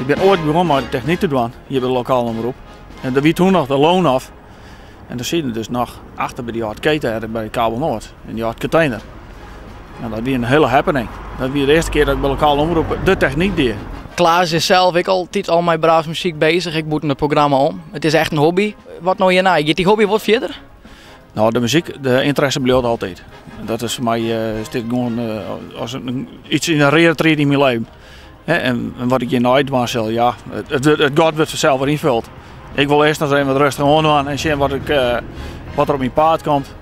Ik bin oait begûn mei de technyk te dwaan hjir by de lokale omrop. En der wie toen noch de loon-off. En der sieten dus noch achter by dy âld keet by Kabel Noord, yn dy âld kontener. En dat wie in hiele happening. Dat wie de earste kear dat ik by lokale omrop de technyk die. Klaas is sels ek altyd al mei brassmuzyk bezich, ek bûten it programma om. It is echt in hobby. Wat no hjirnei? Giet dy hobby wat fierder? No, de muzyk, de ynteresse bliuwt altyd. Dat is foar my is dit gewoan as in, iets yn in reade tried yn myn leven. En wat ik hjirnei dwaan sil, ja, it gat wurdt fansels wer ynfuld. Ik wol earst noch even wat rêstich oan dwaan en sjen wat, ik, wat der op myn paad komt.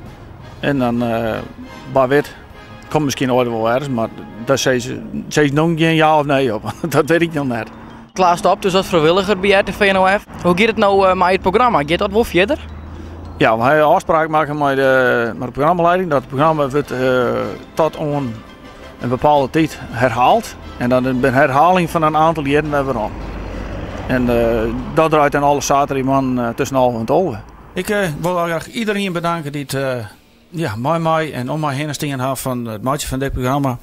En dan, wa wit, komt miskien oait wol ergens, mar dêr sis ik noch gjin ja of nee op. Dat wit ik noch net. Klaas stopt dus as frijwilliger by RTV NOF. Hoe giet it no mei it programma? Giet dat wol fierder? Ja, we hawwe ôfspraak makke mei de, mei de programmalieding dat it programma wurdt tot oan in bepaalde tiid herhaald. En dan in herhaling fan in oantal jierren wer werom. En dat draait dan alle saterdeitemoarn tusken 11 en 12. Ik wol graach iedereen bedanke dy't ja, mei my en om my hinne stien ha fan it meitsjen fan dit programma.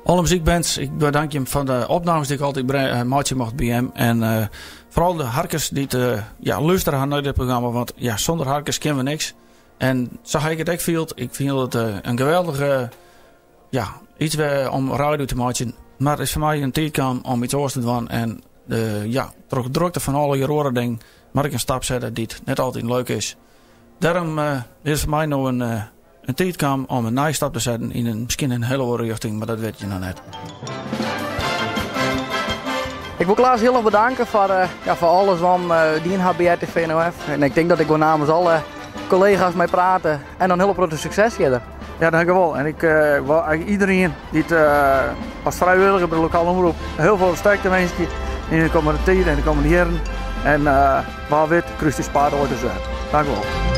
Alle muzykbands, ik bedankje jim fan de opnames dy't ik altyd meitsje mocht by jim. En foaral de harkers dy't ja, lústere ha nei dit programma, want ja, sûnder harkers kinne we niks. En sa ha ik it ek field. Ik fyn it in geweldige ja, iets wer om radio te meitsjen. Mar it is foar my in tiid kaam om iets oars te dwaan. En ja, troch drokte fan allegear oare dingen moat ik in stap sette dy't net altyd leuk is. Dêrom is foar my no in in tiid kaam om in nije stap te setten yn in miskien in hiele oare rjochting, mar dat wit je noch net. Ik wol Klaas hiel erch bedanke foar, ja, foar alles wat dien hat by RTV NOF. En ik tink dat ik wol namens alle kollega's mei prate en dan hiel protte sukses fierder. Ja, dankjewol. En ik wol iedereen dy't as frijwilliger by de lokale omrop hiel folle sterkte winskje yn de kommende tiid en de kommende jierren. En wa wit, krúst ús paad oait ris wer. Dankjewol.